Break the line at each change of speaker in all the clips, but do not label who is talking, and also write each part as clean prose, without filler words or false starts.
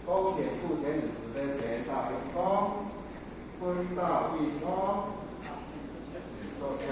恭請付錢人慈悲前大用功，坤道一沖，坐下。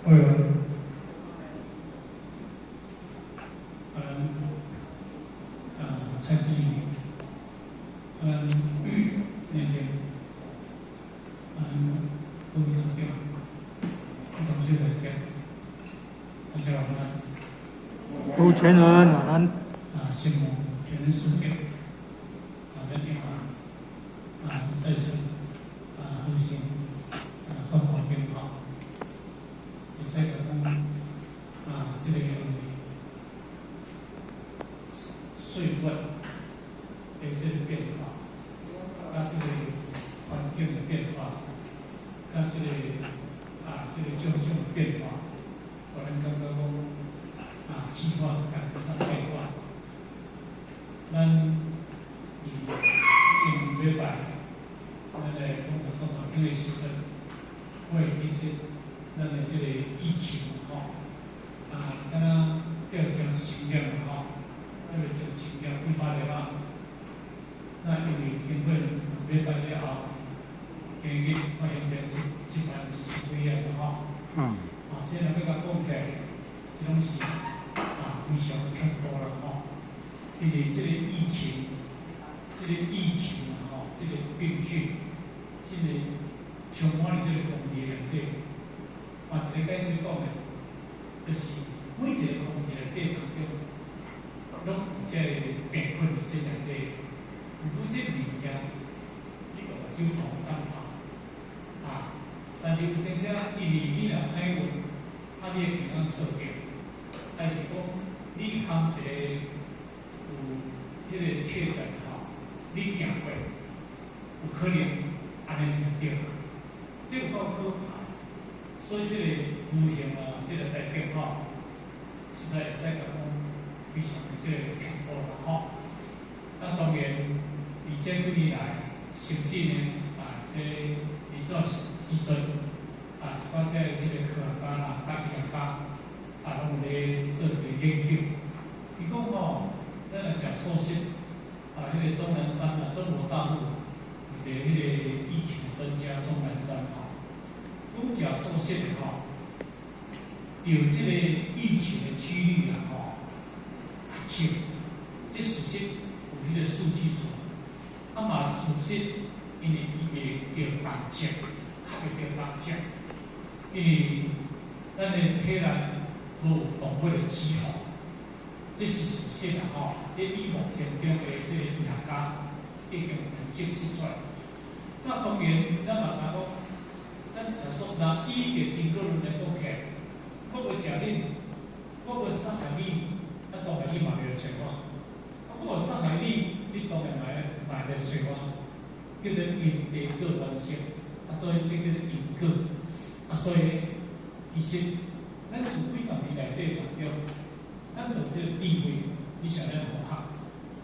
會啊，蔡志勇，那個，副秘書長，董事長，大家晚安。
有錢人晚安。
謝謝全人師長，咱電話，再次，賀新，中華鞭炮，會使講，這個歲月的這個變化，佮這個環境的變化，佮這個種種變化，予咱感覺講，氣候趕不上變化。咱佇前禮拜，咱來講到創造頂的時陣，我會記得咱的這個疫情吼，敢若變成新年吼，那個真新年幾擺了啊？那因為經過2禮拜了後，今日發現變一萬四幾個吼。這若欲共講起來，這攏是非常恐怖啦吼。因為這個疫情，這個疫情啊吼，這個病菌，這個充滿佇這個空氣內底。一個解釋講的，就是每一個空氣內底當中，攏有這個病菌佇這內底。如果這物件，你用目睭看有當看，但是有陣時因為你若歹運，你會鼻孔掃著，還是講你含一個有彼個確診吼，你行過，有可能按呢就著，這有夠可怕。所以這個無形啊，這個代表吼，實在會使講非常的這個恐怖啦吼。那當然，佇這幾年來，甚至呢，這佇這時陣，一寡這個這個科學家啦、大醫學家，攏有咧做一個研究。伊講吼，咱若食素食，彼個鍾南山啊，中國大陸有一個彼個疫情專家鍾南山吼，講食素食的吼，著這個疫情的幾率啊吼較少，這事實有彼個數據出來。嘛事實，因為伊袂著重症，較袂著重症，因為咱的體內無動物的脂肪，這是事實啦吼。這以目前中的這個醫學家已經有證實出來。那當然，咱嘛知影講，咱食素，若以一個因果論來講起來，我無食恁，我無傷害你，當然你嘛袂來揣我。我無傷害你，你當然嘛會來揣我，叫做因地果關係，所以這叫做因果。所以其實咱從幾十年內底當中，咱就這個智慧，你想咱學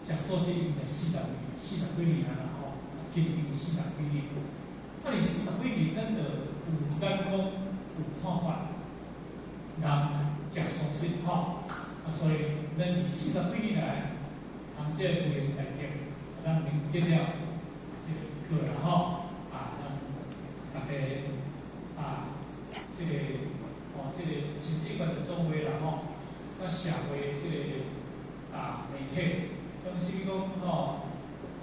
學，食素食已經食40年，40幾年啊啦吼，經經四十幾年。啊，佇四十幾年，咱就有眼光，有看法，人食素食吼，啊，所以咱佇四十幾年來，通這個過程內底，咱明結了這個課啦吼，啊，咱大家啊，這個哦，這個新一關的總會啦吼，啊，社會這個啊媒體，當時講吼，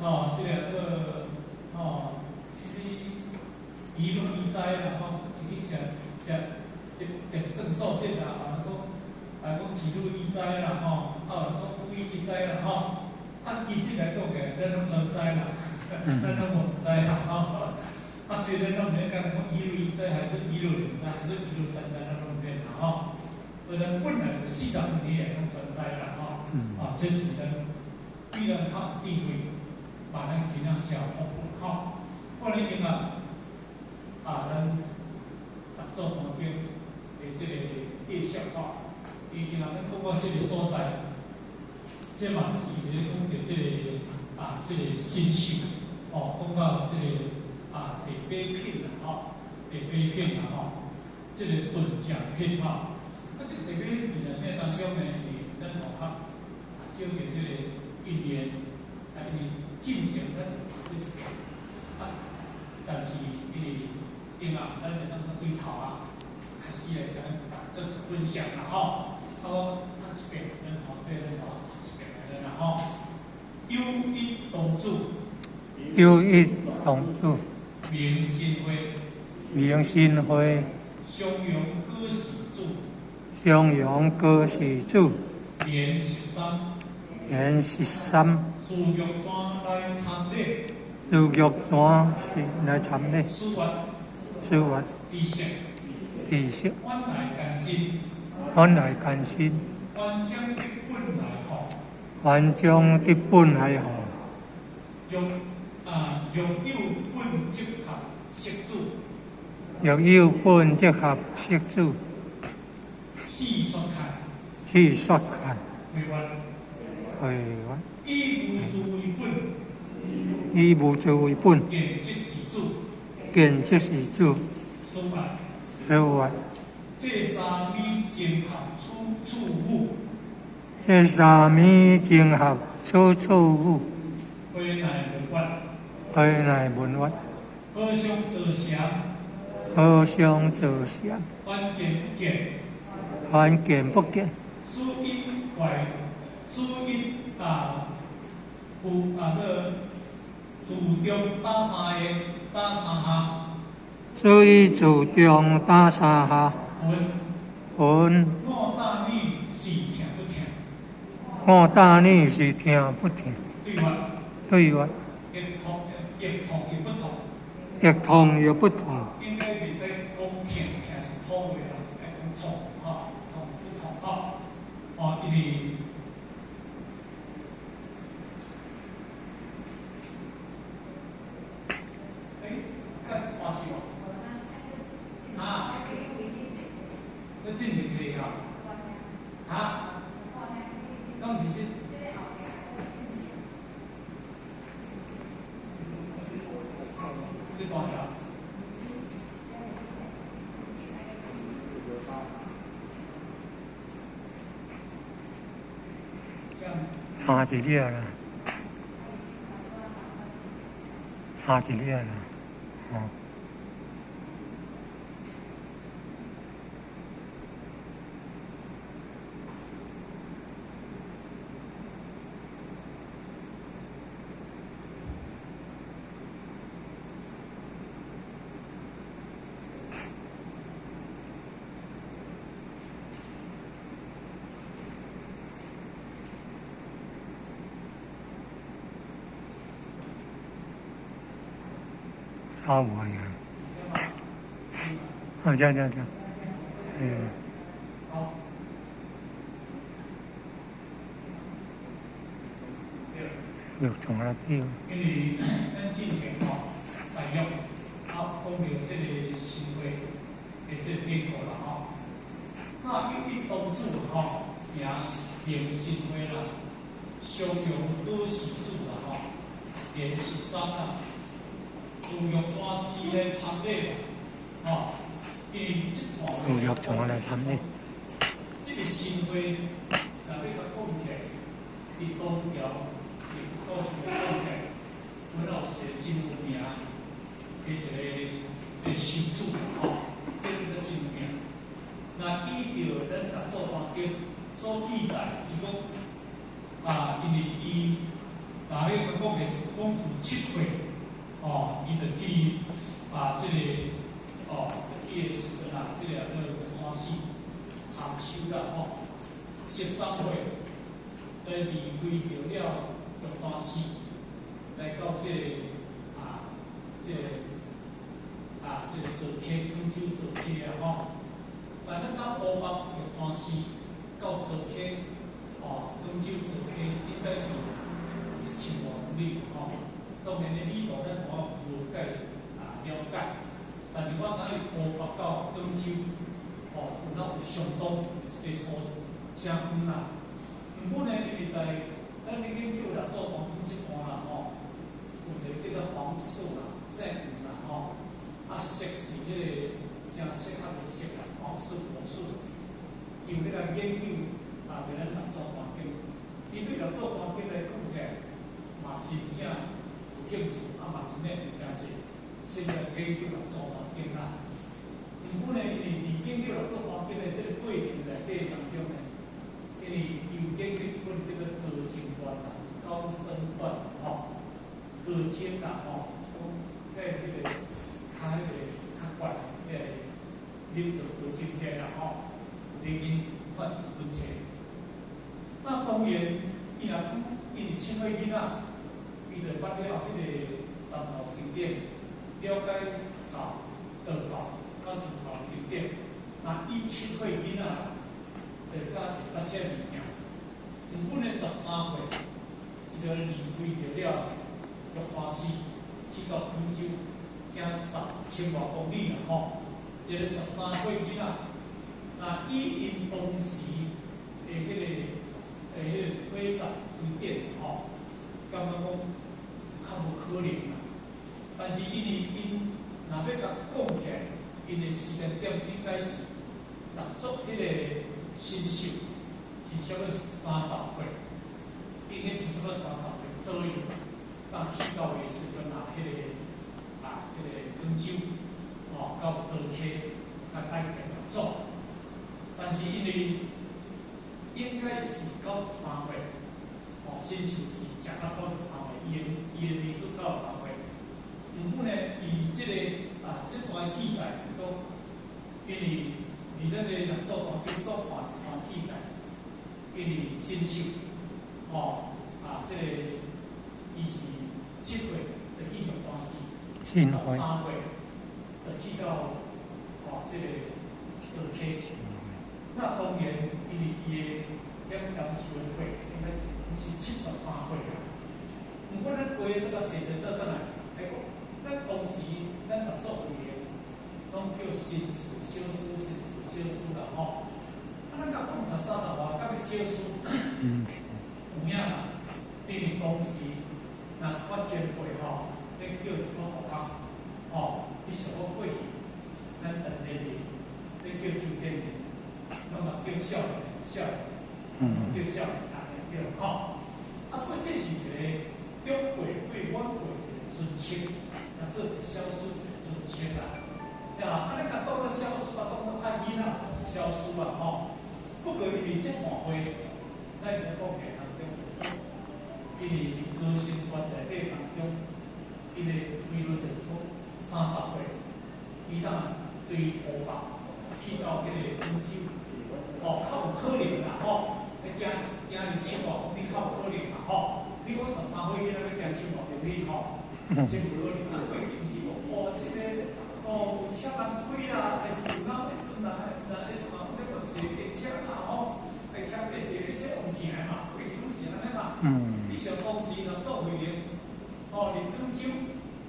吼，這個做吼，這個一路一齋啦吼，一日食食食食算素食啦，啊，講啊講一路一齋啦吼，啊講五一一齋啦吼，啊，其實來講嘅，咱攏全知啦，咱攏無毋知啦吼。啊，所以咱攏毋免講講一路一齋，還是一路兩齋，還是一路三齋，咱攏毋免啦吼。所以咱本來就45年來攏全知啦吼。啊，這是咱比咱較有智慧，把咱囡仔教豐富吼。我咧今啊，啊，咱做當中的這個介紹吼，伊今仔咱講到這個所在，這嘛是咧講著這個啊，這個心性哦，講到這個啊第八品啦吼，第八品啦吼，這個頓漸品吼，啊，這第八品內底當中呢，是咱學學啊，少著這個因緣，啊，因為進前咱有這一遍，啊，但是因為因啊，咱會當對頭啊，開始來共咱做分享啦吼。啊，我讀一遍，咱後底咱我讀一遍來啦吼。有一同主，
有一同主，
明心花，
明心花，
襄陽果時主，
襄陽果時主，
年13，
年13，
自玉泉來參禮，
自玉泉是來參禮，
四月，
四月，
知識，
知識，
本來艱辛，
本來艱辛，
凡將得本來福，
凡將得本來福，
若啊若有本即合色主，
若有本即合色主，
四說看，
四說看，
回願，
回願，
以無住為本，
以無住為本，
見即是主，
見即是主，
所願，
所願，
這三米綜合處處語，
這三米綜合處處語，
回來問願，
回來問願，
互相造成，
互相造成，
凡見不見，
凡見不見，
此因怪，此因啊，有啊這個自中打三個，打三下，
所以自中打三下，
云
云
五大女是疼不疼？
五大女是疼不疼？
對話，
對話，
亦痛亦痛亦不痛，
亦痛亦不痛。
應該袂使講疼，疼是痛的啦，愛講痛吼，痛不痛吼？哦，因為，欸，剛一半去無？啊？你進入去啊？哈？敢毋是這？這大條？
差一粒啦，差一粒啦，哦。差無啊！啊，這這這，嗯。
好。
玉從來對。
因為咱之前吼，大約啊講到這個新會的這個典故啦吼。那那由於當主吼，行行神會啦，襄陽高士主啦吼，連十三啦，由玉山寺來參禮啦，吼，因為這段
由玉從來參禮。
這個神會若欲共講起來，佇東僑佇高雄來講起來，阮有一個真有名的一個的神主吼，這個真有名。那依著咱六祖壇經所記載，伊講啊，因為伊若欲講的講有7歲，哦，伊就去啊，這個哦，去的時陣啊，這個叫做玉山寺參修啦吼。13歲，來離開著了玉山寺，來到這個啊，這個啊，這個灶溪，廣州灶溪啊吼。但咱知烏北玉山寺到灶溪，哦，廣州灶溪應該是有1000外公里吼。當然咧，里途咱我無介啊了解，但是我知影烏北到廣州，吼，有哪有相當一個所誠遠啦。毋過呢，因為在咱咧研究六祖壇經這段啦吼，有一個叫做黃碩啦，姓黃啦吼，啊，碩是彼個誠適合的適啦，黃碩黃碩，伊有咧來研究啊，佇咱六祖壇經，伊對六祖壇經來講起來，嘛真正有興趣，啊嘛真正有誠濟，深入研究六祖壇經啦。毋過呢，因為佇研究六祖壇經的這個過程內底當中呢，因為伊有研究一本叫做《高僧傳》啦，高僧傳吼，高僧啦吼，講彼彼個較彼個較懸彼個啉做高僧者啦吼，有咧研發一本冊。那當然，伊若講伊是7歲囡仔，伊就捌了彼個三教經典，了解道、道教、佮儒教經典。那伊7歲囡仔，就佮捌這物件。毋過呢，13歲，伊就離開著了玉山寺，去到廣州，行1000外公里啦吼。這個13歲囡仔，那以𪜶當時的彼個的彼個推雜推典吼，感覺講較無可能啦。但是因為𪜶若欲共講起來，𪜶的時間點應該是六祖彼個神秀是差不多30歲，應該是差不多30歲左右，當去到的時陣啊，彼個啊，這個廣州吼到灶溪來拜見六祖，但是因為應該是93歲，吼，神秀是食到93歲，伊的年數93歲。毋過呢，伊這個啊，這段記載講，因為佇咱的六祖壇經所看一段記載，因為神秀，吼啊，這個伊是7歲就去玉山寺，13歲就去到吼這個灶溪。那當然，因為伊的點當時的歲，應該是73歲啦。毋過咱過這個時陣倒轉來，來講，咱當時咱六祖慧能，攏叫神師、小師、神師、小師啦吼。啊，咱甲講出30外，敢欲小師？有影嘛？因為當時若一寡前輩吼，咧叫一寡學生，吼，你想講過去，咱陳建仁，咧叫周建仁，攏嘛叫少年，少年，叫少年，安呢對吼。啊，所以這是一個長輩對晚輩一個尊稱，啊，做一個小師一個尊稱啦。啊，啊，你共當做小師啊，當做愛囡仔就是小師啊，吼。不過因為這段話，咱就講起當中就是講，因為佇高僧傳內底當中，伊的推論就是講30歲，伊當對烏北去到彼個廣州，哦，較有可能啦，吼。你行行二千外公里較有可能啦，吼。你講13歲囡仔欲行1000外公里，吼，真無可能啊！過去毋是講，哦，這個哦有車人開啦，還是有哪彼陣啦，那彼陣嘛，這個坐火車啦，吼，會騎會坐火車往行的嘛，過去攏是按呢嘛。你想當時若做慧能，哦，佇廣州，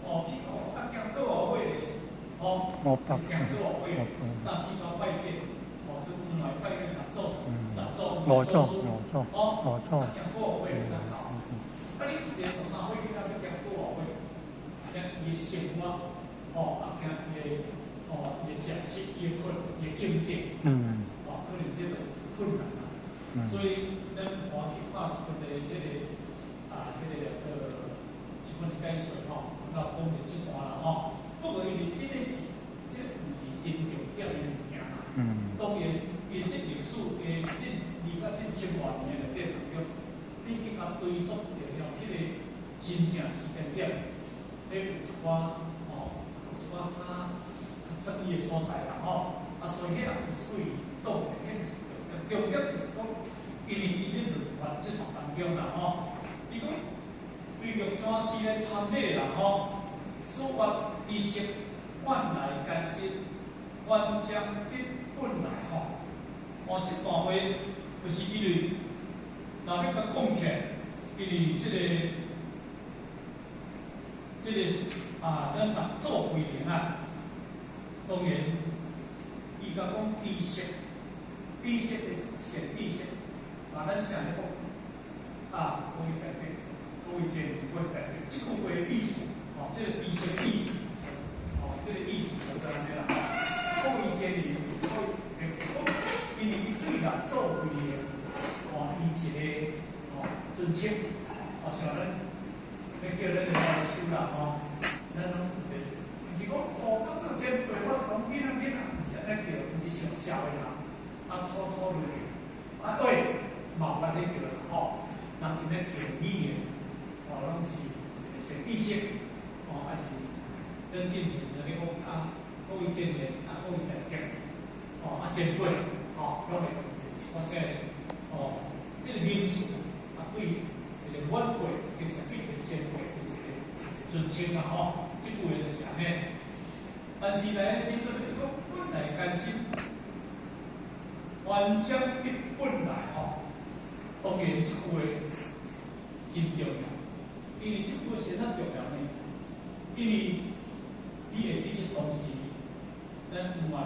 哦，去到啊行倒後尾咧，吼，行倒後尾，那去到拜見，哦，去來拜見。
五祖，五祖，五祖。
行過會較到。啊，你有一個13歲囡仔欲行古惑會，行伊的生活，吼，啊，行伊的，吼，伊的食食，伊的困，伊的境界，哦，可能這個是困難啦。所以咱歡喜看這份的彼個啊，彼個這份的解說吼，那講就這段啦吼。不過因為這個是，這個毋是真重點的物件啦。當然，伊這歷史的這離到這千外年的內底當中，你去共追溯著了彼個真正時間點，彼有一寡吼，有一寡較較爭議的所在啦吼。啊，所以彼也有屬於重點，彼毋是重點，重點就是講，因為伊咧論法這段當中啦吼，伊講對著祖師咧參禮啦吼，所學知識原來艱辛，完將得本來吼。哦，這段話就是因為，若欲共講起來，因為這個啊，咱六祖慧能啊，當然，伊共講知識，知識的善知識，啊，咱成日講啊，各位大德，各位前輩，各位大德，這句話的意思，哦，這個知識的意思，哦，這個意思就是按呢啦。各位前人，各位講，因為伊對六祖慧能，哦，伊一個哦尊稱，哦，像咱，咱叫咱的老師啦，吼，咱攏有一個，毋是講哦，我做前輩，我就講囡仔囡仔，毋是按呢叫，毋是上痟的人，啊粗粗落去，啊對，嘛有按呢叫啦，吼，人𪜶咧叫語言，哦，攏是一個善知識，哦，還是咱進前就咧講啊，各位前人啊，各位大德，哦，啊前輩，吼，攏會用一寡這個，哦，這個名詞啊，對一個晚輩，其實對一個前輩一個尊稱啦，吼，這句話就是按呢。但是來的時陣，伊講本來艱辛，完將得本來吼，當然這句話真重要，因為這句話是怎重要呢？因為你會記得當時，咱有愛，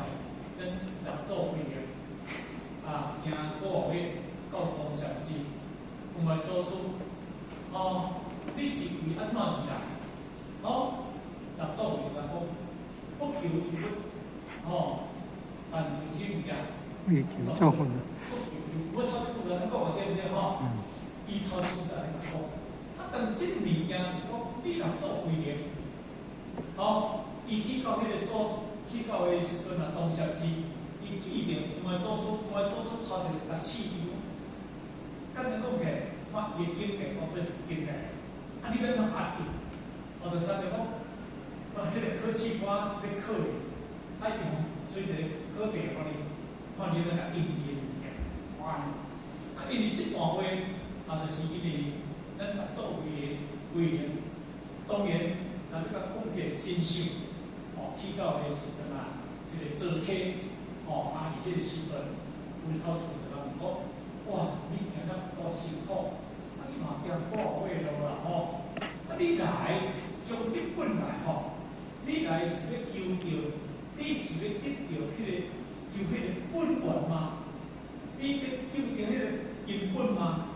咱六祖慧能啊，行古惑會到東禪寺，有愛祖師，哦，你是為按怎而來？哦，六祖慧能講，不求一物，哦，但求什物件？
為求做佛。
不求一物，我頭先有按呢講啊，對毋對吼？伊頭先就按呢講，啊，但這物件是講，你若做慧能，吼，伊去到彼個所，去到的時陣啊，東禪寺，伊記著有愛祖師，有愛祖師頭一个共試伊講，簡單講起來，看伊的境界，講這是境界，啊，你欲按怎壓伊？哦，就親像講，看彼個考試官欲考你，啊，伊用隨一個考題予你，看你欲按怎應伊的物件，哇！啊，因為這段話，啊，就是因為咱六祖慧的慧能，當然，若欲共講起來神秀，哦，去到的時陣啊，這個坐客，哦，啊，伊彼個時陣，有頭厝就共問講，哇，你行了多辛苦，啊，你嘛行古惑會路啦，吼，啊，你來將得本來吼，你來是欲求著，你是欲得著彼個求彼個本源嗎？你欲求著彼個根本嗎？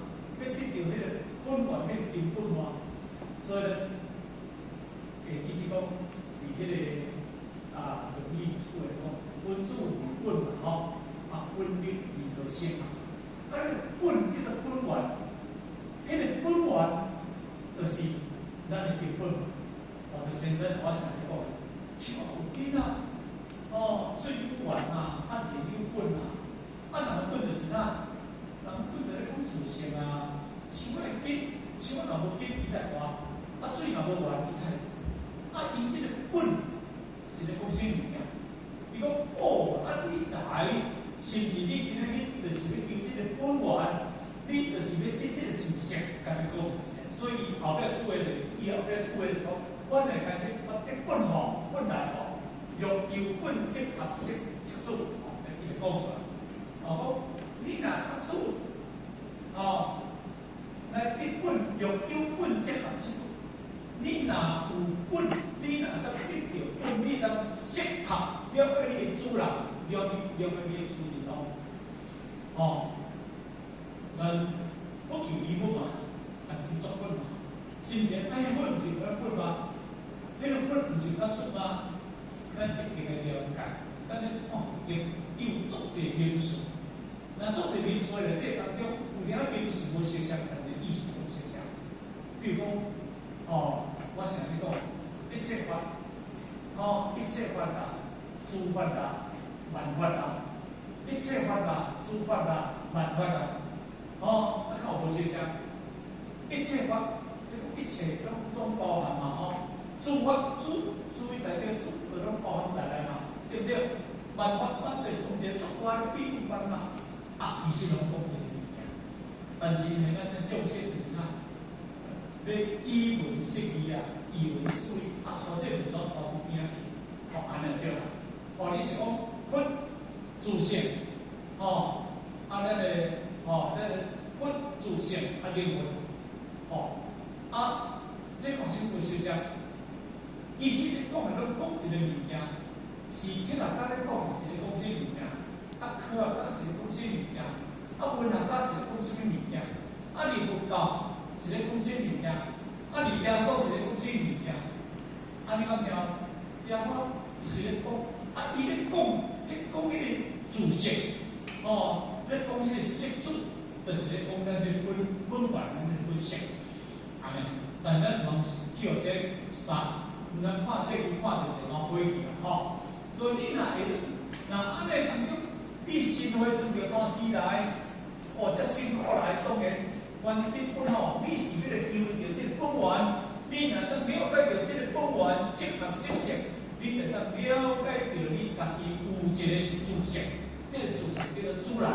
欲得著彼個本源彼個根本嗎？所以咧，一直講佇彼個啊，論語出來講，君子務本嘛，吼，啊，本立而道生嘛。啊，本叫做本源，彼個本源就是咱的根本。哦，就是咱我常咧講，樹有根啊，哦，水有源啊，啊，地有本啊，啊，人的本就是啥？人本就咧講自性啊，樹仔的根，樹仔若無根，伊才會活；啊，水若無源，伊才會。啊，伊這個本是咧講啥物件？伊講哦，啊，你來，是毋是你今仔日就是欲求這個本源？你就是欲得這個自性，共伊講。所以伊後壁出話就，伊後壁出話就講，阮來開始我得本吼，本來吼，欲求本即合色色主，吼，伊就講出來。哦，講你若假使，哦，來得本，欲求本即合色主，你若有本，你若當得著本，你當適合了解你的主人，了解了解你的主人哦，哦，咱不求醫物嘛，但求作佛嘛。心情愛佛，毋是愛佛嘛？彼个佛毋是愛出嘛？咱一定會了解，咱咧看佛經，伊有足濟名詞。那足濟名詞內底當中，有影名詞無相像，但是意思攏相像。比如講，哦，我成日講一切法，哦，一切法啊，諸法啊，萬法啊，一切法啊，諸法啊，萬法啊，哦，啊，敢有無相像？一切法，你講一切攏總包含嘛，吼，諸法諸諸伊代表諸，就攏包含在內嘛，對毋對？萬法萬就是講一個足大的比喻萬嘛，啊，其實攏講一個物件，但是因為咱的眾生就是哪，欲以文釋義啊，以文釋義，啊，拖這個攏拖邊仔去，吼，按呢對啦。哦，你是講佛自性，吼，啊，咱的吼，咱的佛自性啊，靈魂，吼，啊，這講啥物事實？其實你講的攏講一個物件，是哲學家咧講是咧講啥物件，啊，科學家是咧講啥物件，啊，文學家是咧講啥物物件，啊，你佛教是咧講啥物件，啊，你耶穌是咧講啥物件，啊，你敢聽？耶穌是咧講，啊，伊咧講，咧講彼個自性，哦，咧講彼個色主，就是咧講咱的本本源，咱的本性，按呢，但咱毋去予這殺，毋通看這個看著是老火去啦，吼。所以你若會，若按呢當中，你心會自著怎死來，哦，遮辛苦來，當然，原根本吼，你是欲來求著這個本源，你若當了解著這個本源，即合色性，你就當了解著你家己有一個自性，這個自性叫做主來，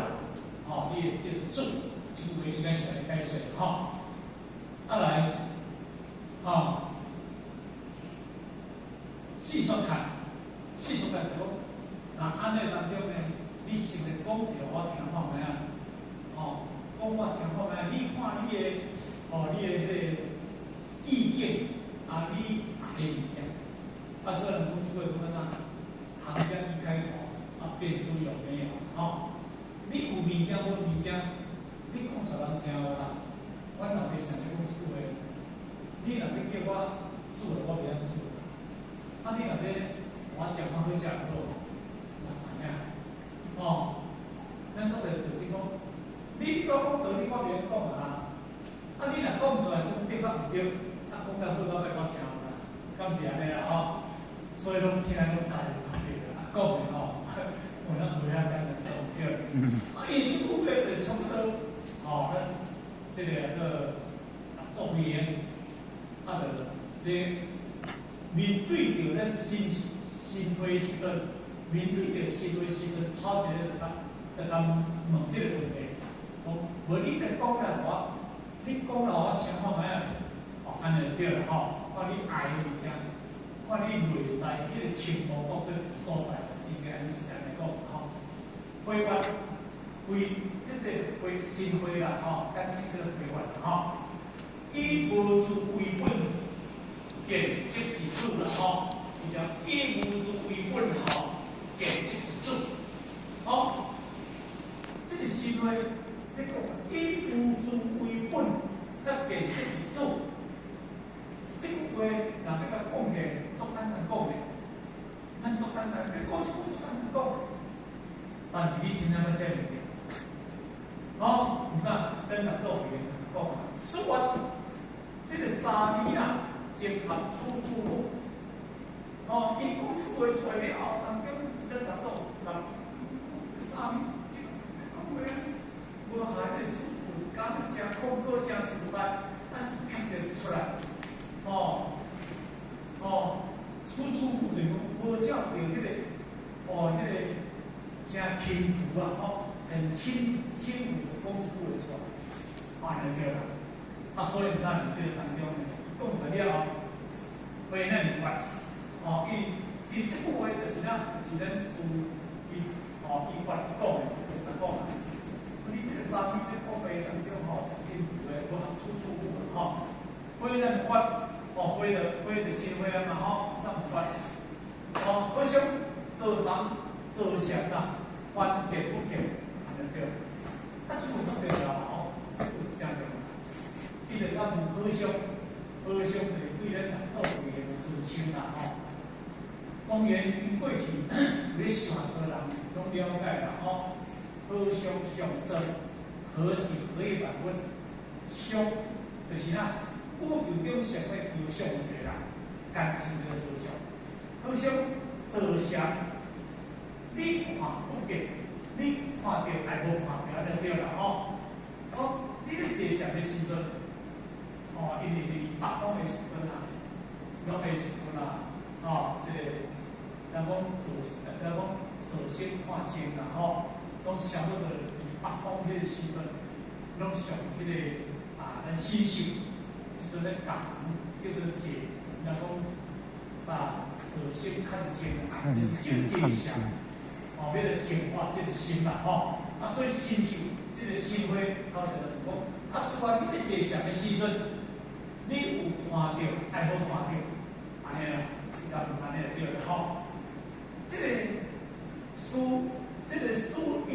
吼，你會叫做主，這句話應該是按呢解釋，吼。啊來，吼，四說看，四說看就講，若按呢當中呢，你先來講一下我聽看覓仔，吼，講我聽看覓仔，你看你的，吼，你的彼個意見，啊，你愛的物件，啊，雖然講這句話講按怎，行家一開口，啊，便知有沒有，吼，你有物件無物件，你講予人聽無啦？阮老爸常咧講一句話，你若欲叫我煮，我袂曉煮；啊，你若欲我食較好食做，我知影。哦，咱做者就是講，你講講道理，我袂曉講啊。啊，你若講出來講對抑毋對，啊，講較好較歹，我聽有啦，敢是按呢啦吼？所以攏聽攏使啊，講的吼，有咱袂曉簡單講對。啊，伊這句話就差不多，吼，咱這個叫做言，啊，就咧面對著咱心心火時陣，面對著心火時陣，頭一个就共就共問這個問題，講無你來講來我，你講來我聽看覓仔，哦，按呢就對啦吼，看你愛的物件，看你內在彼個情無國佗所在，應該按呢是按呢講吼。火法為彼這火心火啦吼，簡稱叫做火法吼。以無自為本，見即是主啦吼。伊講以無自為本吼，見即是主。吼，這個心話，你講以無自為本，佮見即是主。這句話若欲共講起來，足簡單講的，咱足簡單，你講一句足簡單講。但是你真正欲這物件，吼，毋知等下做會講啊。說話，這個沙彌啊，結合處處佛。哦，伊講出話出來了後，當中咱來做，沙彌，這個講話無害咧，處處講得誠廣闊，誠自在，咱是看得出來。哦，哦，處處佛就是講無照著彼個，哦，彼個誠輕浮啊，吼，很輕輕浮的講一句話出來，按呢對啦。啊，所以咱佇這個當中呢，講出來了後，會咱明白，哦，伊伊這句話就是咱是咱師伊哦伊發講的，就講啊。你這個沙彌咧講話當中吼，輕浮的，無合處處佛吼，火咱發，哦，火就火就心火啊嘛吼，咱有發，哦，好像做啥做啥啦，還見不見，按呢對。啊，這句足重要吼，清啦吼。當然，因過去咧修學的人攏了解啦吼。和相相爭，和是和諧萬物，相就是啥？宇宙中上咧有相一個啦，乾淨的和尚。和尚坐禪，你看不見，你看著也無看著按呢對啦吼。哦，你咧坐禪的時陣，哦，因為佇北方的時陣啊，攏的時陣啊，哦，這個人講坐，人講坐心看清啦吼，攏差不多佇北方彼個時陣，攏上彼個啊，咱新秀，彼陣咧教叫做坐，人講把坐心看清，就是這個坐禪，哦，欲來淨化這個心啦吼，啊，所以心秀這個心花，頭前就講，啊，雖然你咧坐禪的時陣，你有看著，也無看著，按呢啦，你甲按呢就對啦吼。這個書，這個書伊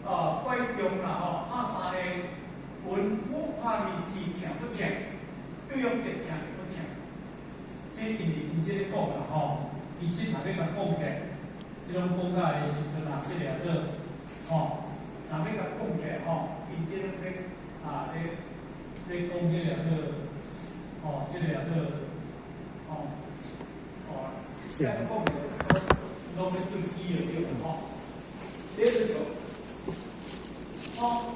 啊，拐杖啦吼，拍三個問我看你是疼不疼？對方會疼不疼？這因為𪜶這个講啦吼，其實若欲共講起來，這種講甲的時陣啊，這個也做吼，若欲共講起來吼，𪜶這種咧啊咧咧講這個也做，吼，這個也做，吼，哦，這樣講起來攏欲對起就對啦吼。這就是講，吼，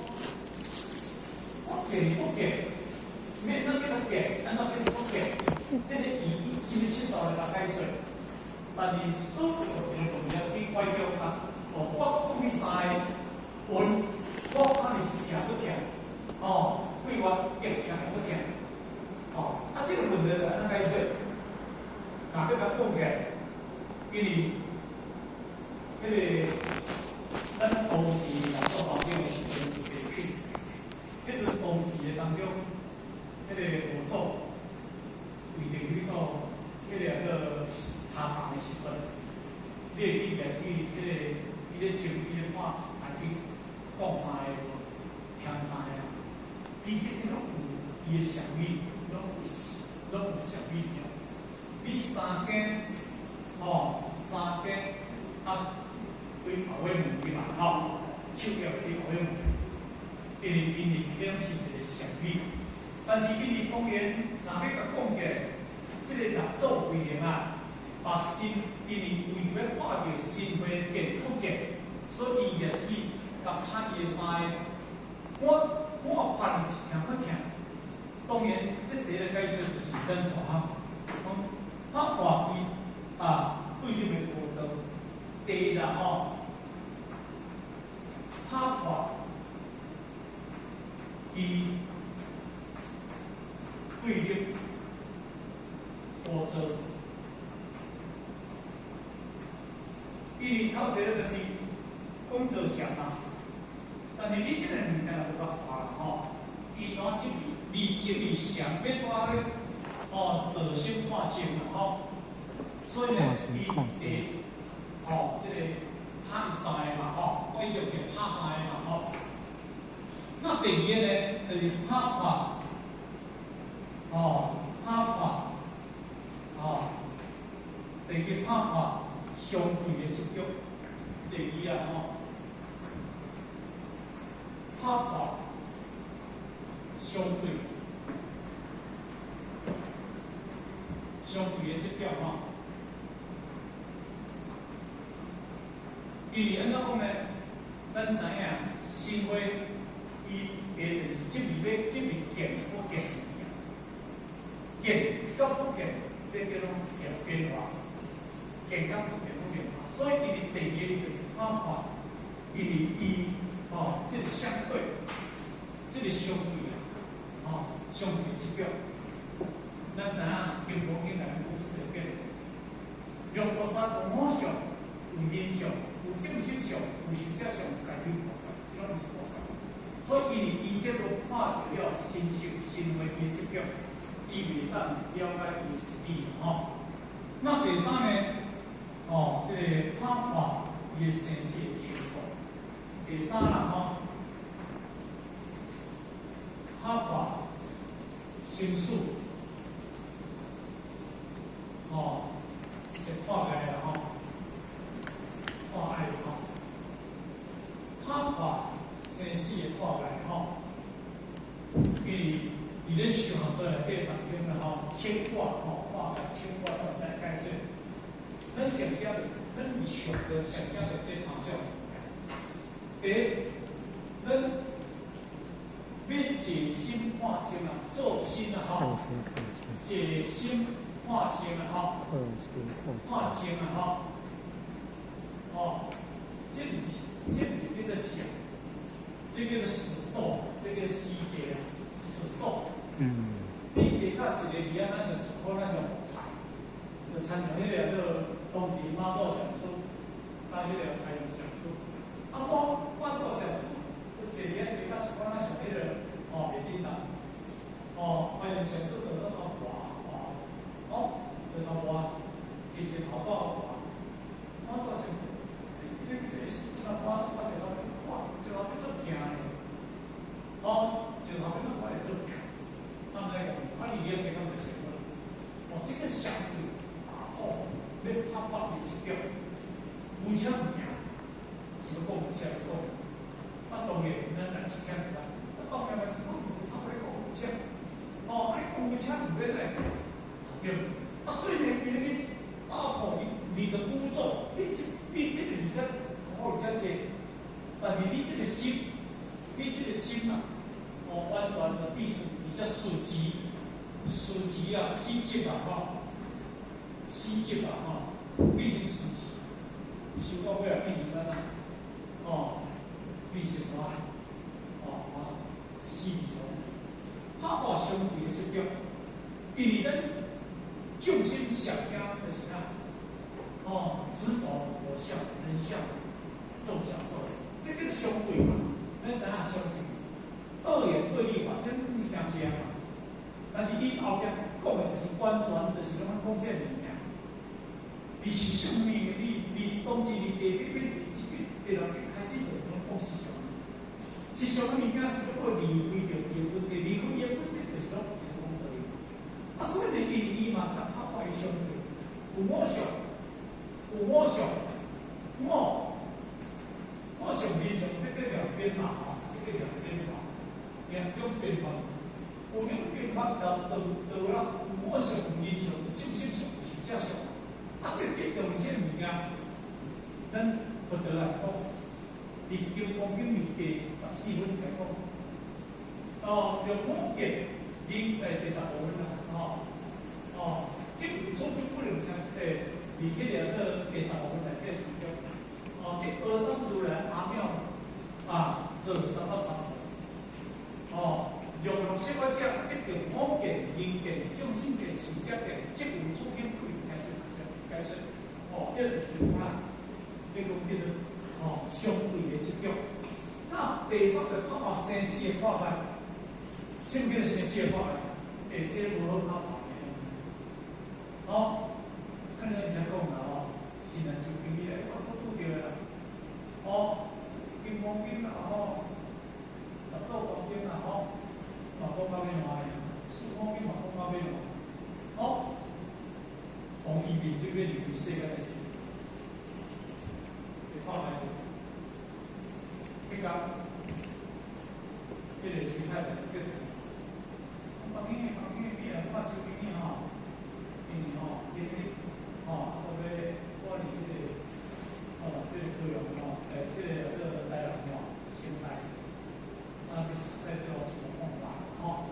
我見不見，免咱叫做見，按怎叫做不見？這個意義啥物程度來共解說？但是所有一個重要去關注啊，哦，我講彼三個問，我看你是疼不疼？哦，對我會疼不疼？哦，啊，這個問題就按怎解說？若欲共講起來，因為彼個咱當時來做環境的時陣有地品，彼陣當時的當中，彼個佛祖為著去到彼個個查房的時陣，你會記得去彼個伊咧穿伊咧看來去講三个無，聽三个啊。其實彼攏有伊的禪語，攏有禪語爾。你三更吼，三更啊，對後尾門去嘛吼，手舉對後尾門，因為彼種是一個禪語，但是因為當然，若欲共講起來，這個六祖慧能啊，把心因為為著欲看著心花見不見，所以伊入去共拍伊的三个，我看是疼不疼？當然，這第一個解釋就是咱大學，講拍破伊啊對立的步驟。第一啦吼，拍破伊對立步驟。因為頭一個就是講坐禪嘛，但是你這個物件若無共看啦吼，伊怎這味？離這味禪欲怎咧？哦，坐心看清啦吼。所以呢，伊會哦，這個拍伊三个嘛吼，我伊就叫拍三个嘛吼。那第二个呢，就是拍破，哦，拍破，哦，第二個拍破相對的執著。第二啊吼，拍破相對的執著吼。因為按怎講呢？咱知影心花伊會就是這味欲這味見不見物件，見佮不見，這叫攏變化，見佮不見攏變化。所以伊佇第二個就是拍破，因為伊哦，這個相對，這個相對啊，哦，相對執著。咱知影金剛經內面有這個變，龍菩薩有我相，有人相，有眾生相，有壽者相，有家己菩薩，這攏是菩薩。所以，因為伊這都看著了心受心花伊的執著，伊袂當了解伊的實理吼。那第三呢？哦，這個拍破伊的生死的程度。第三啦吼，拍破生死，哦，拍破生死的看界吼，因為佇咧修行道內底當中啦吼，牽掛吼，看界牽掛都會使解說。咱上驚著，咱上個上驚著這三種物件。第一，咱欲解心看清啊，做心啊吼，解心看清啊吼，看清啊吼，哦，這毋是叫做想，這叫做實做，這叫死坐啊，實做。你坐到一个字仔，若像一箍，若像木材，就親像彼个叫當時媽祖上出，佮彼個太陽上出。啊，我媽祖上出，坐遐坐到一箍，若像彼個哦，袂振動。哦，太陽上出就攏頭跋跋，哦，就頭跋，提一頭倒跋。媽祖上出，你你時陣啊，我一頭邊看，一頭邊做行呢。哦，一頭邊我會做行。啊，毋知講，啊，你了這個就成了。哦，這個相對打破，欲拍破伊執著，無車毋行，是講無車講。啊，當然咱來一點就，啊，當然嘛是講有透過講無車。哦，啊，你講無車毋免來，對。啊，所以呢，伊咧打破你你的步驟，你這個而且好而且濟，但是你這個心，你這個心啊，哦，完全就變成。這死寂，死寂啊，死寂啊，吼，死寂啊，吼，變成死寂，修到尾啊，變成按怎？哦，變成啥？哦，啊，死相，拍破相對的執著，因為咱眾生上驚就是啥？哦，執著我相、人相、眾相做，這個相對嘛，咱知影相對。二元對立法，這你誠是啊嘛。但是伊後壁講的就是完全就是攏講這個物件。你是啥物？你當時你第一遍、第二遍、第六遍開始就是攏講思想。思想的物件是欲離開著伊的本質，離開伊的本質就是攏講道理。啊，所以呢，因為伊嘛是拍破伊相對，有我相，有我相，我，我相人相，這個兩邊嘛，吼，這個兩邊嘛。兩種變法，有兩變法到到到啦，有我相、人相、眾生相、壽者相，啊，這中這物件，咱佛陀來講，佇金剛經第14分來講，哦，用我見人第15分啦，吼，哦，這所以不能聽佇彼個個第15分內底當中，哦，這阿當如來阿耨啊，二三百三。哦，若若說我這，這叫我見、人見、眾生見、壽者見，這有處境不能解釋解釋。哦，這就是講啦，這個叫做哦相對的執著。那第三個拍破生死的看界，什麼叫做生死的看界？欸，這無好拍破的。哦，剛才才講啦吼，是若就經起來，我都拄著啦。哦，金剛經啦吼。六祖壇經啦吼，嘛講到欲爛的，四空經嘛講到欲爛，哦，講伊面對欲離開世間的時陣，會看覓，彼工，彼個師太就是叫，講北京的北京的邊啊，我收邊吼，因為吼，今日吼，都欲我佇彼個，哦，這個高雄吼，這個叫做台南吼，新台。啊，就是在對我厝看法吼，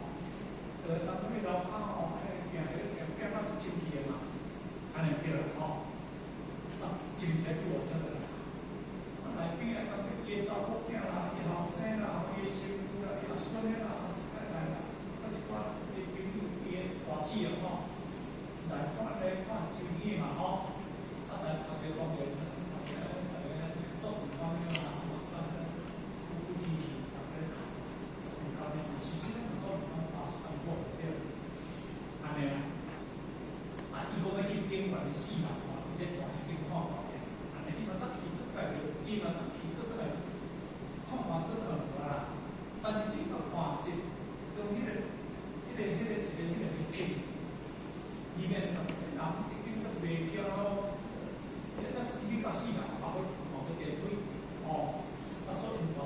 當去樓跤吼，行行行到就親去的嘛，按呢對啦吼。啊，親一個救護車來，啊，內邊啊，當伊的查某囝啦，伊後生啦，伊的媳婦啦，伊阿孫啦，太太啦，啊一寡伊朋友，伊的大姊啊吼，來看來看，真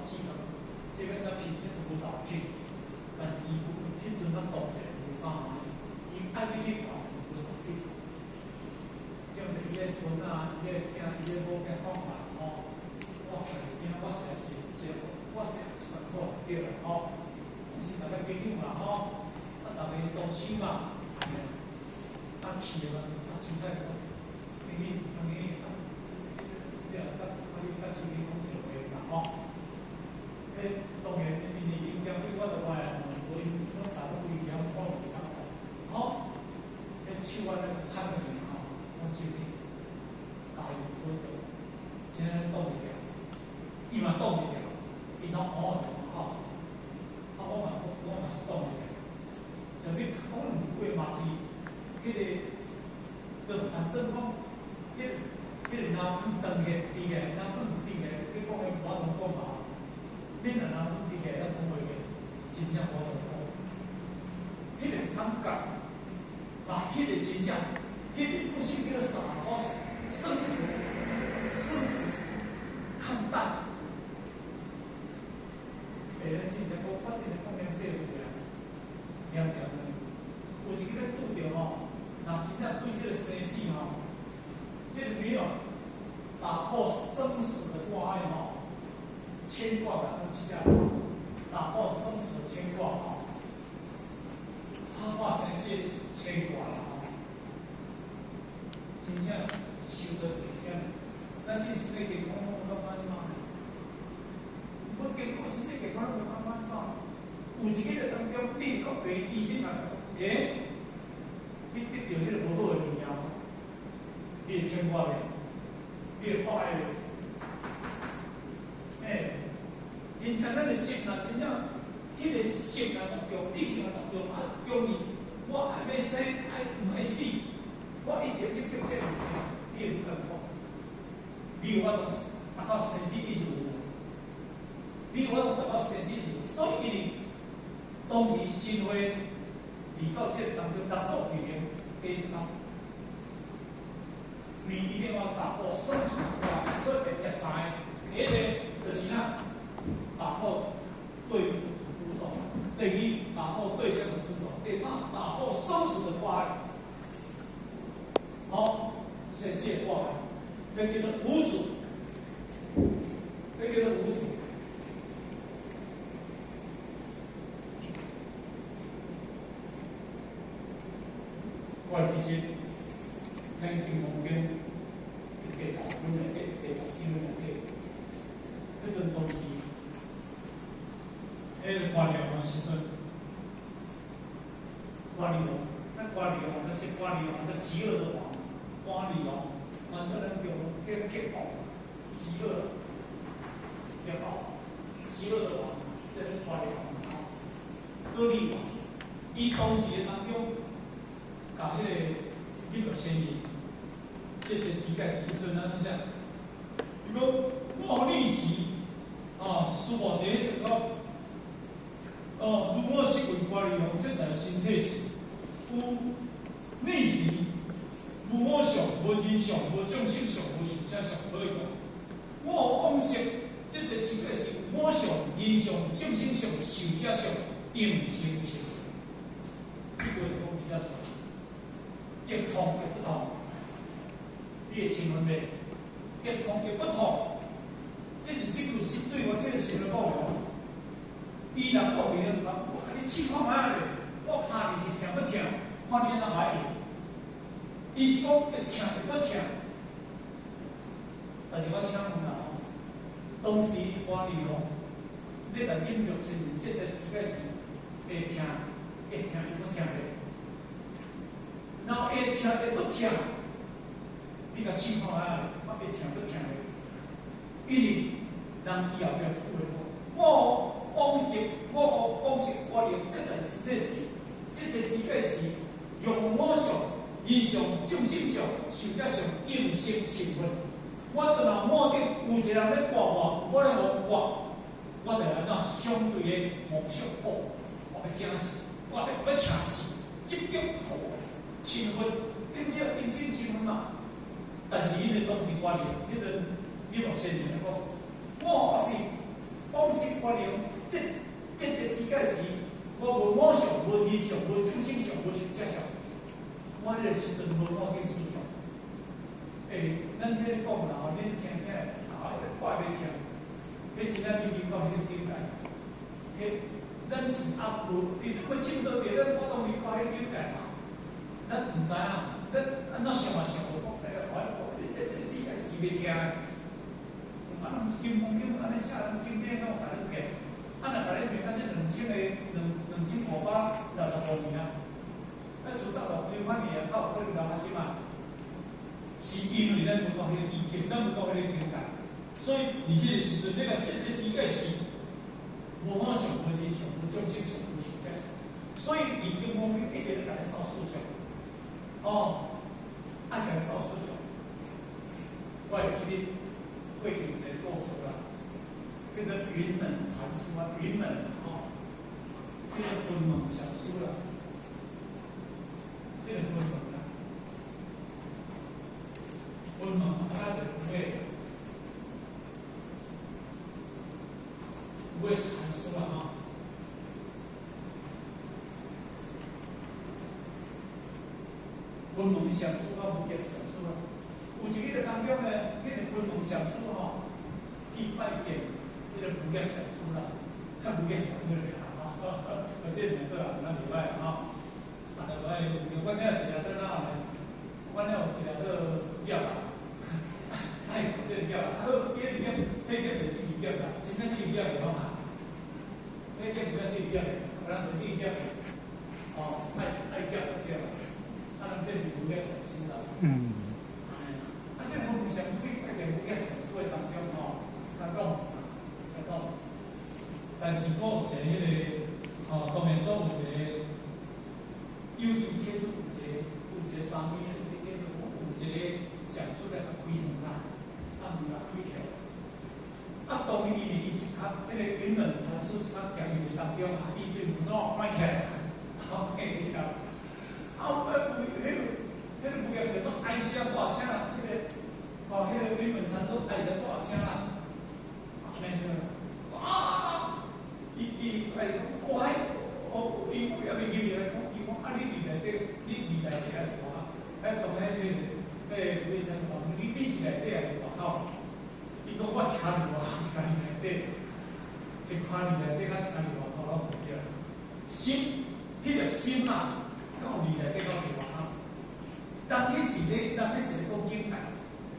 子嘛，這邊甲騙，這都無走騙。但是伊有彼陣咱動者無啥嘛，伊愛欲去看無啥去。像伊的孫啊，伊的囝，伊的某囝講嘛吼，我徛伫邊，我實在是這，我實在出苦對啦吼，總是大家朋友嘛吼，啊，逐家同心嘛，啊去嘛，啊凊彩講，朋友朋友啊，對啊，甲啊你甲親戚講一個話啦吼。迄當然，因為因兼對我就我來無因攏逐個規樣講有較好，吼，迄手我咧攤落去吼，講手去加油鼓勵，真正擋袂牢，伊嘛擋袂牢，伊從哦就好，啊我嘛我嘛是擋袂牢，就你講兩句話嘛是，彼個，就反正講，彼彼個腦放斷個，佇個腦放斷個，你講的無法度講嘛。你若腦放斷個，咱講袂過，真正無法度講。彼個感覺，啊，彼個真正，彼個不是叫灑脫生死，生死看淡。欸，咱真正講，我真正講兩這有一個嚴重的，有一個拄著吼，若真正對這個生死吼，這個沒有打破生死的掛礙吼，牽掛的東西下，打破生死的牽掛吼，他化生死牽掛啦吼，真正修得袂啥，咱這身體健康攏感覺安怎？無健康，身體健康攏感覺安怎？有一個當中，你國病醫生啊，欸，你得著彼個無好的物件，你會牽掛袂？你會快樂？欸，真正咱的心若真正，彼個心若足強，理性若足強，啊，容易，我愛欲生，愛毋愛死，我一直積極這個物件，你會感覺，你有法度達到生死一如，你有法度達到生死一如，所以因為當時神會離到這個當中，六祖裡面第一個，你一定要打破生死關，所以會夾在第一個就是哪，打破對執著，第二打破對象的執著，第三打破生死的掛礙。好，生死的掛礙，這叫做無主，這叫做無主。我其實咱金剛經第十分內底，第十七分內底，彼陣當時，彼個歌利王時陣，歌利王，那歌利王，那是歌利王，那極惡的王，歌利王，反正咱叫叫結報，極惡，結報，極惡的王，這是歌利王，歌利王，伊當時的當中。共彼個入了仙人，這個只解是彼陣咱啥？伊講我利時，啊，蘇耙第一個，哦，如我昔為歌利王，這在身體時，有利時，無我相，無人相，無眾生相，無壽者相，可以講。我往昔，這個只解是我相、人相、眾生相、壽者相，應成情。這個就講比較出。欲痛欲不痛，你會清分袂？欲痛欲不痛，這是這句詩對我這個時陣講的。伊若做袂了，就講我共你試看覓咧，我拍你是疼不疼？看你按怎反應。伊是講欲疼欲不疼，但是我請問啦吼，當時歌利王，你來忍辱仙人，這個時間是會疼，會疼欲不疼袂？然後會疼會不疼，你共試看覓咧？我會疼不疼的？因為人伊後壁附會講，我往昔，我往昔，我用這個身體時，這個肢體時，用我相、人相、眾生相、壽者相，應成身份。我陣若滿頂有一個人欲割我，我咧予割，我就按怎相對的妄想苦，我欲驚死，我就欲疼死，執著苦。身份，對不對？應成身份嘛。但是因為當時觀念，彼個你無先人講，我是往昔看着這這這之間時，我無我相，無人相，無眾生相，無壽者相。我彼個時陣無我見思相。欸，咱這個講啦吼，恁聽聽，啊，怪袂聽。彼真正已經到彼個境界。彼咱是阿無，你要證到佇咱我當離開彼境界嘛？咱毋知影，咱按怎想嘛想無講，哎呀，我你這世界是袂聽的。啊，人金剛經按呢寫，人經典攏共你騙。啊，若共你騙，啊，這兩千個2565年啊，啊，出早落推翻去啊，較有可能留較深啊。是因為咱無到彼個意境，咱無到彼個境界，所以佇彼個時陣，你個這這境界是無我相、無人相、無眾生相、無壽者相，所以伊金剛經一直咧共你掃思想，哦，愛共你掃思想。我會記得過去有一個故事啦，叫做雲門禪師啊，雲門吼，叫做雲門禪師啦，這個雲門啦。雲門啊，咱就會會禪師啦吼。雲門禪師啊，無業禪師啊，有一個當中呢，彼個雲門禪師吼，去拜見彼個無業禪師啦，較無業禪師啦吼，啊，這兩個人咱袂歹吼，三個愛，阮遐一個在哪呢？阮遐有一個做業啊。愛這個業啊，好，伊個業，彼業就這個業啦，真正這個業的講啊，彼業真正這個業的，有人就這個業，哦，愛愛業就對啦，啊，人這是無業禪師啦。啊，這個無業禪師去拜見無業禪師的當中吼，較講，較講，但是閣有一個彼個，吼，當然閣有一個，有拄開始有一個三昧的，這個叫做有一個禪師來共開門啦。啊，門共開起來。啊，當伊伊一較，彼個雲門禪師一較行入去當中啊，伊對門怎關起來，好關起來。啊，啊，彼個無業禪攏唉聲大聲啦，彼個，哦，彼個雲門禪師唉聲大聲啦，按呢啊，伊伊哎，乖，哦，伊抑未入來講，伊講啊，你佇內底，你佇內底抑佇外口？哎，當彼個彼個無業禪講，你是內底抑佇外口？伊講我一跤佇外口，一跤佇內底，一跤佇內底，佮一跤佇外口攏無對。心，彼個心啊，敢有佇內底，敢有佇外口？人彼是咧，人彼是咧講境界，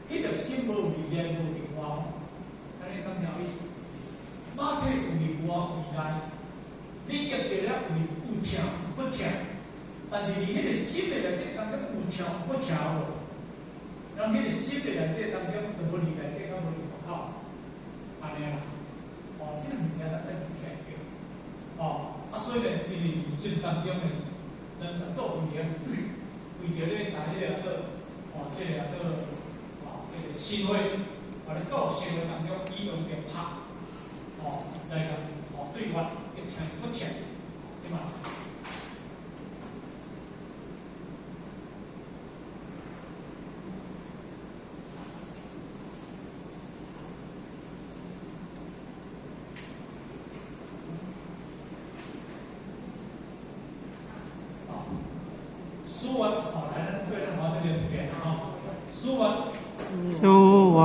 彼個心無佇內，無佇外。按呢敢聽有意思？肉體有佇外有佇內，你夾著了有有疼不疼？但是佇彼個心的內底當中有疼不疼無？人彼個心的內底當中就無佇內底，佮無佇外口，按呢啦。哦，這個物件咱愛去聽著。哦，啊，所以咧，因為佇這當中呢，咱做為了為著咧，來彼個做，哦，這個做，哦，這個心會，啊，咧到社會當中，伊用著拍，哦，來共哦對話，會聽不聽，這嘛。書法，哦，來，咱對咱我這邊念吼。書法。
書法。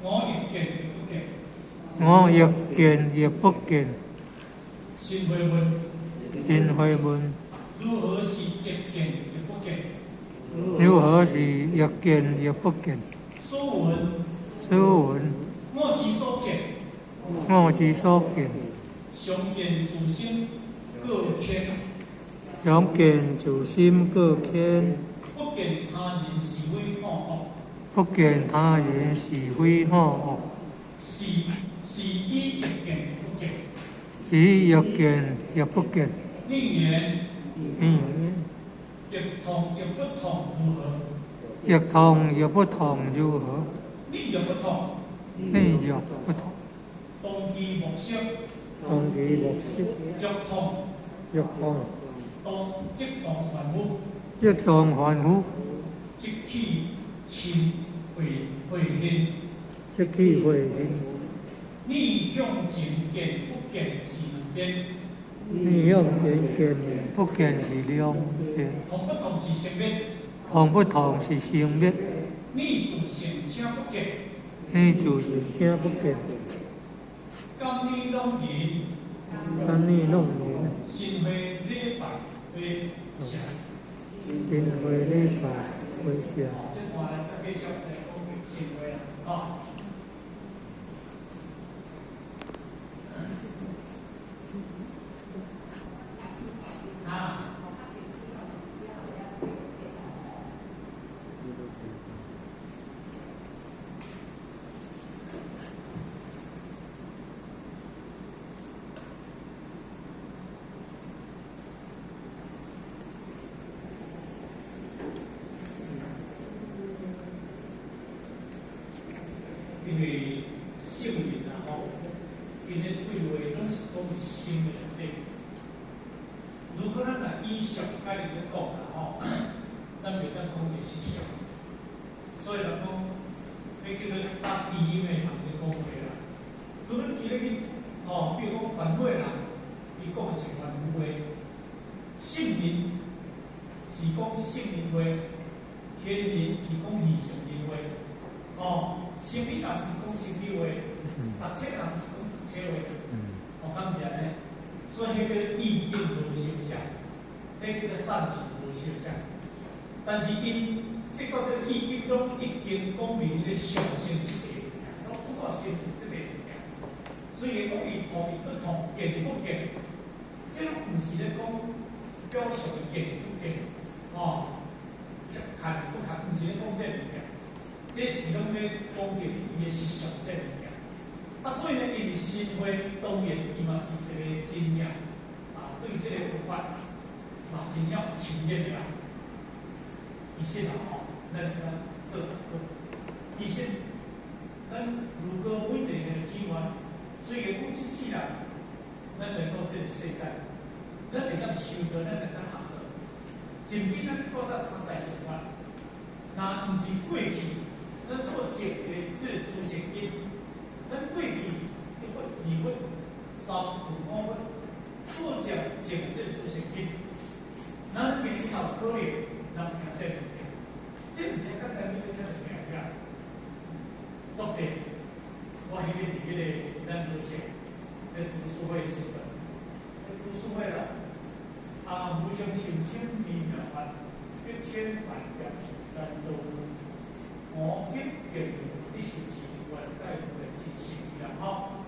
我欲見欲不見。
我欲見欲不見。
心會問。
心會問。
如何是欲見欲不見？
如何是欲見欲不見？
書云。
書云。
我之所見。
我之所見。
常見自心過偏。
常見自心過偏。
不見他人是非好惡。
不見他人是非好惡。
是以欲見欲不見。
是以欲見欲不見。
逆言。
逆言。
欲通欲不通如何？
欲通欲不通如何？
你欲不通。
你欲不通。
當機莫色。
當機莫色。
欲通。
欲通。
當即當凡夫。
即當凡夫。
即起嗔恚恚心。
即起恚心。
逆向前見不見是兩邊。
逆向前見不見是兩邊。
同不同是生滅。
同不同是生滅。
逆自性請不見。
逆自性請不見。
甘你攏人。
甘你攏人。
新會禮拜回向。
新會禮拜回向。
這段咱繼續來講新會啦，吼。啊。因為聖人啊吼，𪜶咧對話攏是講佇心的內底。如果咱若以相概念咧講啦吼，咱袂當講伊是相。所以人講，彼叫做搭知音的人咧講話啦。如果你記咧去吼，比如講梵語人，伊講的是梵語話，聖人是講聖人話，天人是講二乘人話，吼。生理人是講生理話，讀冊人是講讀冊話，哦，敢是按呢？所以彼個意境無相像，彼叫做暫時無相像。但是𪜶這個這個意境攏已經講明彼個相性這個物件，攏不過性這個物件。所以講伊同伊不同，見不見，這攏毋是咧講表象的見不見，哦，看不看，毋是咧講這個物件。這是攏咧講著伊的實相這物件，啊，所以呢，因為神會當然伊嘛是一個真正啊，對這個佛法嘛真正有深入的人。其實啊吼，咱是做參考。其實，咱如果每一個機緣，雖然講這世人，咱來到這個世界，咱會當修道，咱會當學道，甚至咱覺得參大乘法，若毋是過去。咱所種的這個諸善因，咱過去一佛、二佛、三四五佛所種種的這個諸善因，咱今日頭可能人聽這物件，這物件較單你欲聽就聽了。作者，我彼日佇彼個咱羅省咧讀書會的時陣，咧讀書會啦，啊，無上甚深微妙法，一千萬劫難遭遇。五劫見你是自願解脫的真實啦吼，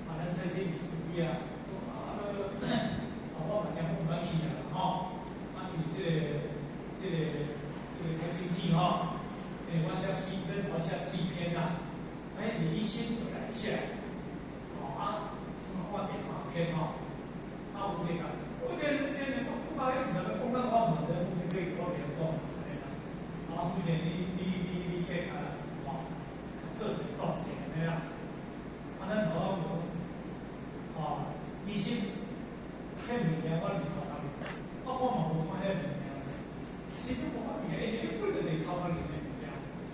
啊，咱蔡這歷史啊，啊，啊，我嘛誠毋捌去啊吼，啊，因為這個太經濟吼，因為我寫四篇，我寫四篇啦，啊，彼是一心就來寫，吼啊，什麼我第三篇吼，啊，有這個，我這個，我講迄毋知欲講到我毋知講這個我袂曉講，按呢啦，啊，有這你。去啊，吼，做一個總結按呢啦。啊，咱頭仔講，吼，其實，彼物件我佇頭殼裡，啊，我嘛無看彼物件，其實無看物件，因為伊本來佇頭殼裡的物件，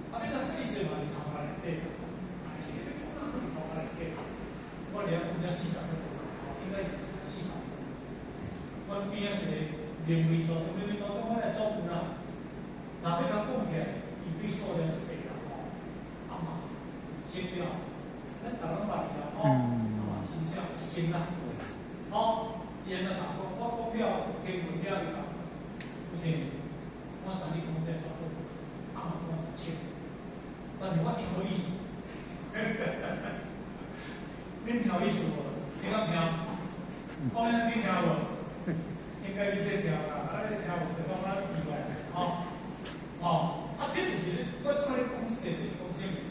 啊，你若計算嘛佇頭殼內底，啊，伊咧講哪佇頭殼內底，我佇遐講才40分鐘，應該是40分。阮邊仔一個靈位組，靈位組講我來做有啦，若欲共講起來。伊對數量是對啦吼，啊嘛，清了，咱逐攏捌去啦吼，啊嘛真正有心啦，吼，伊按怎講？我講了，經文了伊講，不是，我啥你講這全部，啊嘛講是清，但是我聽無意思，恁聽有意思無？你敢聽？講恁你聽無？應該你這聽啦，啊你聽無就講咱意外吼，吼。啊，這就是我這擺咧講這個，講這物件。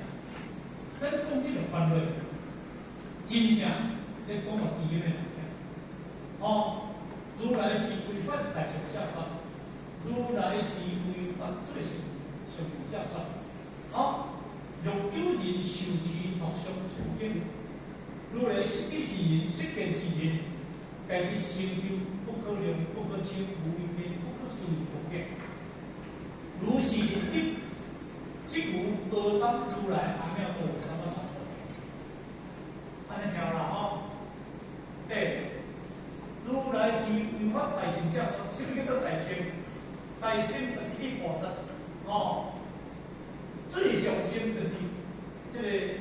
咱講這個煩惱，真正咧講到知音的物件。哦，如來是違反大乘下說，如來是違反最上上下說。好，若有人受持讀誦此經，如來悉地是人，悉見是人，家己成就不可量、不可稱、無邊、不可思議佛境。如是人即無阿當如來阿耨多羅三藐三菩提。按呢
大心就是去菩薩，哦。